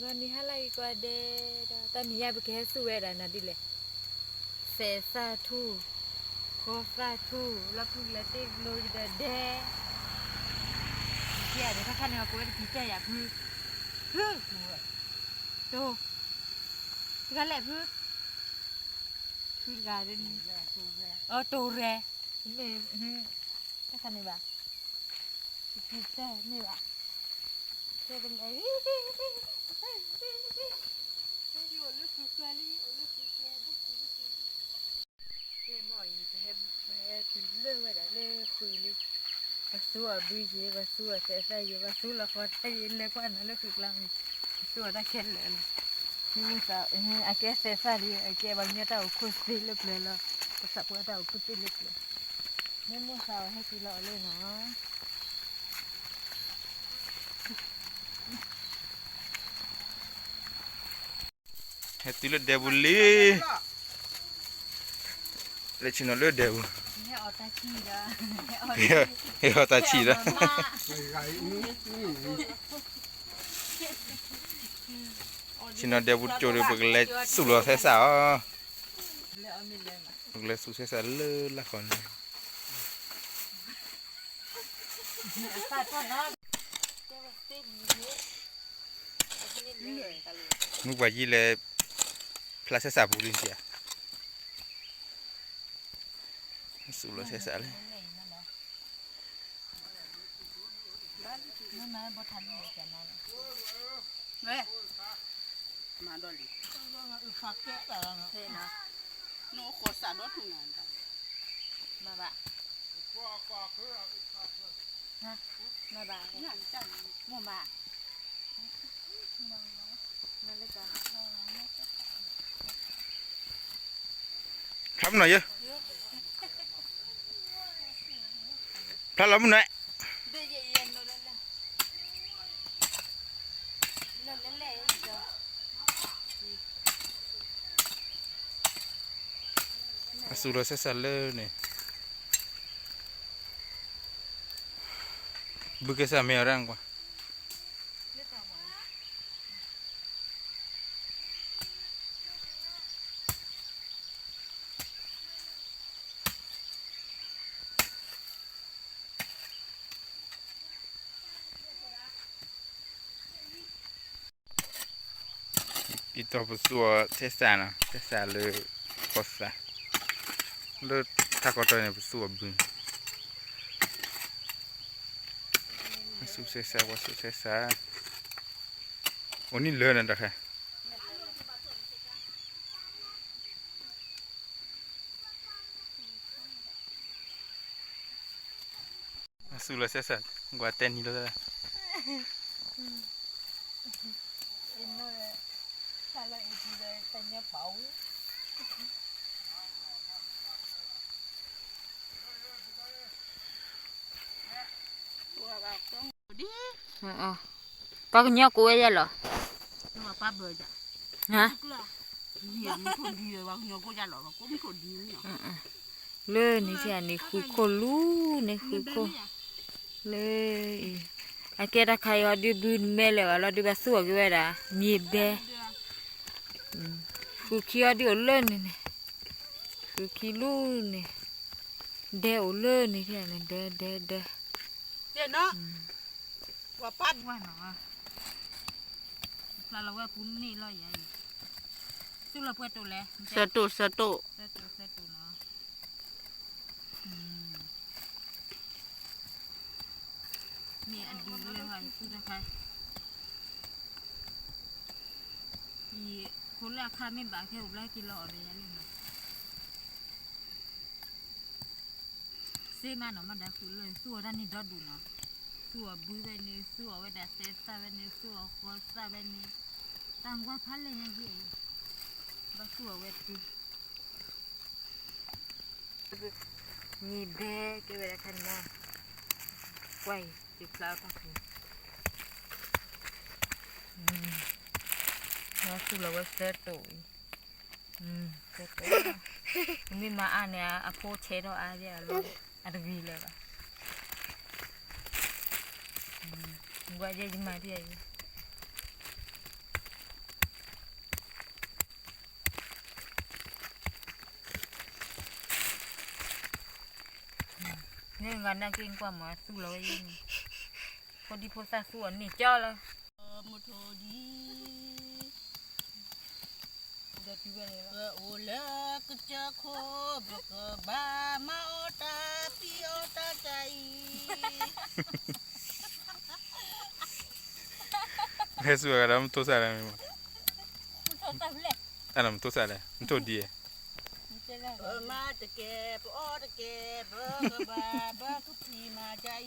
ဂီၤနံၤဟါလၢအံၤကိးဂၤဒဲးဒီး တနံၤညါပကဟဲစူၢ်ဝဲဒၣ်နၤဒ်လဲၣ်, သဲးသၣ်ထူၣ်, ဃီသၣ်ထူၣ်, လီၤဖုကလဲၤတ့ၢ်ကျိၤဒီးဒဲ, ယကဲဒၣ်တခါခါန့ၣ် အကိးဝဲတပံၤတဲယၤဖု, ဖု, တိၤ, တဂၤလဲၣ်ဖု, ဖုတဂၤဒ်န့ၣ်, အတိၤရဲ, မ့ၢ်, တခါန့ၣ်ဘၣ်, တပံၤတဲမ့ၢ်ဘၣ်, တဲကလဲၤ အိၣ်လၢဃုာ်ဃၢၤလံ, အိၣ်လၢဃုာ်ဃၢၤ, ဖဲမီၢ်အံၤ ပဟဲတုၤလၢဝဲဒၣ်လၢဃုာ်လံ, ပသူအီၤဘုယဲၤ, ပသူအီၤသဲးသၣ်ယဲၤ, ပသူလီၤဃီတၢ်ယဲၤ, လဲၤကွၢ်နၤလၢဃုာ်ကျါမ့ၢ်, ပသူအီၤတၢ်ခဲလၢာ်လီၤ. မ့ၢ်မိၢ်သး, အကဲသဲးသၣ်လံ, အကဲပှၤကညီတၢ်အိၣ်ခိၣ်သ့လၢပျၢၤလီၤ, ပသးပှၢ်တၢ်အိၣ်ခိၣ်သ့လၢပျၢၤ, မ့ၢ်မိၢ်သးအီၤဟဲက့ၤလီၤအီၤလၢနီၤ ဟဲတုၤလၢဒဲပူၤလံ, လဲၤဆ့ၣ်နီၤလၢဒဲပူၤ, ဟဲအီၣ်တၢ်ဆံၣ်ဒီး, ဆ့ၣ်နီၤဒဲပူၤကၠိဒီး ပကလဲၤစူၢ်လီၤဆဲးစးအီၤ, ပကလဲၤစူၢ်ဆဲးစးလၢလၢ်ဃီန့ၣ် မုၢ်ပှၤယံၤလဲၤဖျါဆဲးစးပူၤလံဧါ, စူၢ်လီၤဆဲးစးလၢ မၤဒီးလံ, နဃီစးဒီးထူၣ်နၤ, မၤဘၣ်, မၤဘၣ်, မိၢ်မၤ ဖျါမုၢ်နီၤယဲ, ဖျါလီၤမုၢ်နီၤ, အစူၢ်လီၤဆဲးစးလၢန့ၣ်, ဘုကဲစးမ့ၢ်အီၤဒၣ်ကွၢ် ဒ်သိးပသူအီၤဆဲးစးနီၤ, ဆဲးစးလၢ ကီၢ်သး, လၢထးကီၢ်တီၤန့ၣ် ပသူအီၤဘုန့ၣ်, ပသူဆဲးစး, ပှၤသူဆဲးစး, အိၣ်နံၣ်လၢာ်န့ၣ်တခါ အစူၢ်လီၤဆဲးစး, ကွၢ်တဲနံၤလီၤ, ပှၤကညီကိးဝဲယဲလီၤ, လၢန့ၣ်ထံၣ်န့ၣ် ဃုခိၣ်လူန့ၣ် ဃုခိၣ်, လၢအံၤ, အကဲတၢ်ခါအံၤဟီဒုးဘုမဲလဲၣ်ဘၣ်လီၤ, ဒုးဘၣ်သူၣ်အီၤက့ၤဝဲဒၣ် မ့ၢ်ဘဲ, ဃုခံအီၤဒုးအိၣ်လၢန့ၣ်န့ၣ်, ဃုခံလူန့ၣ်, ဒဲအိၣ်လၢန့ၣ်ထံၣ်န့ၣ် ဒဲ ဒဲ ဒဲ ပှၤပၢ်ဝဲနီၤ, ဖျါလီၤဝဲပူၤန့ၣ်လီၤယၤအံၤ, သူၣ်လီၤပှဲၤတိာ်လဲၣ်, ဆၢတိာ် ဆၢတိာ်, ဆၢတိာ် ဆၢတိာ်နီၤ, မ့ၢ်အဒုးလၢဟီသူၣ်တခါ, ယဖိလၢအခါမ့ၢ်ဘၣ်ခဲအိၣ်ဘျါက့ၤလီၤအီၤဒီးယၤလံနီၤ စ့မးနီၤ မ့ၢ်ဒၣ်ဃုာ်လၢသူၣ်အီၤတၢ်န့ၣ်ဒီဒူၣ်နီၤ, သူၣ်အီၤဘုဝဲန့ၣ် သူၣ်အီၤဝဲဒၣ်သဲးသၣ်ဝဲန့ၣ် သူၣ်အီၤဃီသၣ်ဝဲန့ၣ်, တၢ်ကွၢ်ဖးလဲၢ်ညါယဲအံၤ, ဘၣ်သူၣ်အီၤဝဲတုၤ, မ့ၢ်ဘဲကဲဝဲဒၣ်ခါန့ၣ်မး, ကွၢ်အံၤ ယဖျါအီၤတၢ်ဃုာ်, မ့ၢ်သူၣ်လီၤဝဲသၢတိာ်အံၤ မ့ၢ်မၤအါန့ၣ် အဖိဆဲးထီၣ်အါဒ်အလီၢ် အတဂ့ၤလၢၤဘၣ်, ကွၢ်ယဲယမၤဒ်အံၤ, န့ၣ်ဂၤနာ်က့ကွၢ်မၤသူၣ်လီၤဝဲယဲၢ်န့ၣ်, ဖိဒံဖိသၣ်သူၣ်အီၤန့ၢ်ကၠီလီၤ. မုထိၣ်ဒံ, ပအိၣ်လၢကစၢၢ်ခိၣ် ပကဘၣ်မၤအီၣ်တၢ်ပံၤအီၣ်တၢ်တၢ်အံၤ ဟဲစူၤအဂၤဒီးမုထိၣ်စၢ်လဲၣ်မ့ၢ်, မုထိၣ်စၢ်လဲၣ်, မုထိၣ်ဒံ, ပမၤတကဲ, ပအီၣ်တကဲ, ပကဘၣ်, ပကဖံးမၤဒ်အံၤ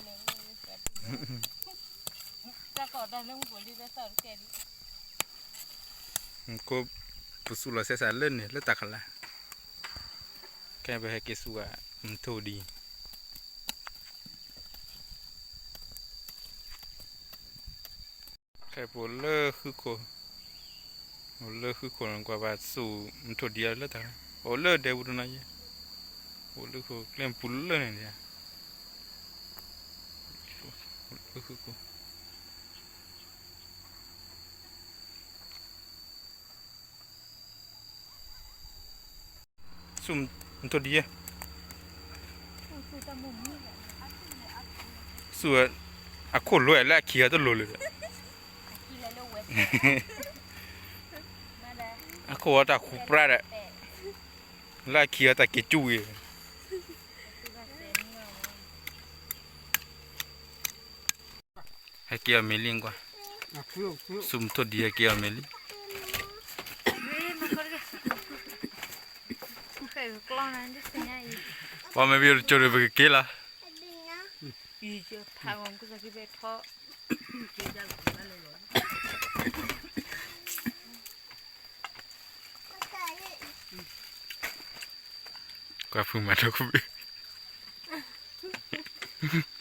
လီၤ. ပစူၤလီၤစဲစးလၢန့ၣ် လၢတၢ်ခလါ, ခဲပဟဲက့ၤစူၤအမုထိၣ်ဒံ ခဲပအိၣ်လၢဃုခိၣ်, အိၣ်လၢဃုခိၣ်န့ၣ် ကွၢ်ဘၣ်စူၤမုထိၣ်ဒံလၢတၢ်, အိၣ်လၢဒဲပူၤတနီၤယဲၢ်, အိၣ်လၢဃုကျဲပူၤလၢန့ၣ်, အိၣ်လၢဃုခိၣ် စူၤမုထိၣ်ဒံ, စူၤ, အခိၣ်လိၤလၢအခံဂၤတလိၤလၢၤဒီး, အခိၣ်အတၢ်ခူပြၢ်ဒီး, လၢအခံဂၤတၢ်က့ၤကၠူဝံၤ ဟဲက့ၤအီၤမ့ၢ်လံကွၢ်, စူၤမုထိၣ်ဒံဟဲက့ၤအီၤမ့ၢ်လံ, ပှၤမ့ၢ်ဘၣ်တကၠိၤဒီးပကက့ၤလီၤ. ကွၢ်ဖုမၤထီၣ်ခူဘ့ၣ်, ကွၢ်ဖုမၤထီၣ်ခူဘ့ၣ်